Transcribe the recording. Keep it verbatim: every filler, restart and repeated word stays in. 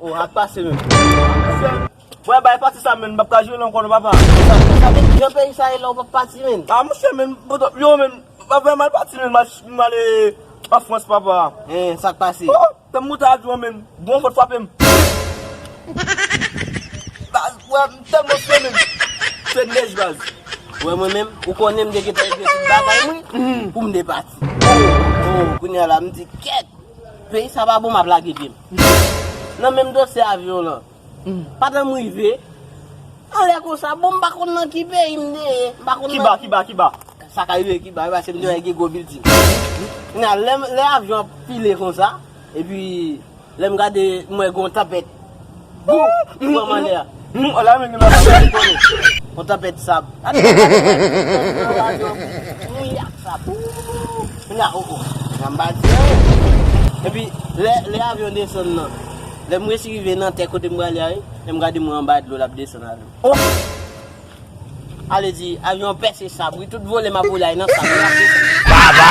Oh, ap pase menm. Wè, bay pati sa menm, m p ap ka jwe l ankò non, papa. Sa, sa vin jan peyi sa ye la, ou p ap pati menm. Ah, monchè, menm, yo menm, m pa vrèman pati menm, m al, m ale an Frans, papa. Hein, sa k pase? Oh, tanm moute avyon menm, gon vant frape m. Baz, wè, m tèlman swe menm. Se nèj, baz. Wè, mwen menm, ou konnen m te gentan regle tout bagay mwen pou m te pati. Oh, kounye a la, m di, kèt, peyi sa pa bon, m ap lage pye m. Nan menm dosye avyon lan, pandan m rive, anlè konsa, bon, m pa konn nan ki peyi m te ye, m pa konn Kiba, nan Kiba, Kiba. Sa ka rive Kiba, wi, paske m te wè gen gwo bilding. Kounye a, lè, lè avyon ap file konsa, epi lè m gade, m wè gon tanpèt. Bou! Pran m anlè a. Ala men gen la. Gon tanpèt sab. Gade, gade, gade, gade, gade, mouye ak sab. Kounye a, oh, oh. Jan m pa di. Epi, lè, lè avyon desann nan, lè m resi rive nan tè kote m prale a, wi, lè m gade mwen anba dlo l ap desann avyon. Oh! Ale di, avyon pèse sab, wi, tout vole m ap vole a nan sab la. Baba!